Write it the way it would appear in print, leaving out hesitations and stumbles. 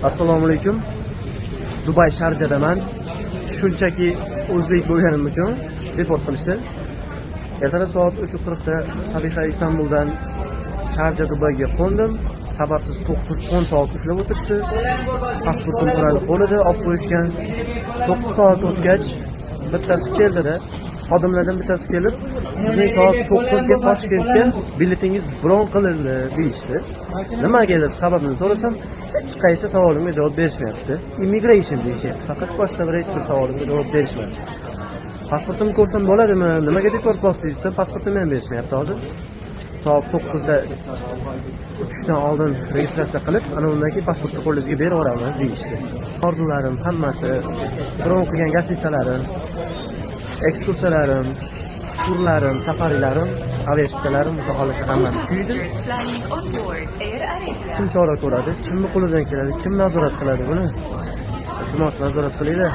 Assalomu alaykum. Dubay Sharjadaman. Shunchaki o'zbek bo'lganim uchun deport qilishdi. Ertalab soat 3:40 da Sabiha Istanbuldan Sharja Dubayga qo'ndim. Sababsiz 9-10 soat ushlab o'tirishdi. Pasportim ularni qo'lida olib qo'yishgan. 9 soat o'tgach bittasi keldida, xodimlardan bittasi kelib, "Sizning soat 9 ga Toshkentga biletingiz bron qilindi", deyishdi. Nimaga deb sababini so'rasam, hech qaysi savolimga javob berishmayapti. "Immigration" deyishyapti. Faqat boshqa bir hech bir savolimga javob berishmadi. Pasportimni ko'rsam bo'ladimi? Nimaga deport bosdingiz desam, pasportimni ham berishmayapti hozir. Soat 9 da uchishdan oldin registratsiya qilib, ana undan keyin pasportni qo'lingizga berib yuboramiz deyishdi. Orzularim hammasi, bron qilgan гостиница larim, ekskursiyalarim, turlarim, safarilarim, aviachiptalarim, xudo xohlasa, hammasi kuydi. Flying on board Air Arabia. Kim chora ko'radi? Kimni qo'lidan keladi? Kim nazorat qiladi buni? Iltimos, nazorat qilinglar.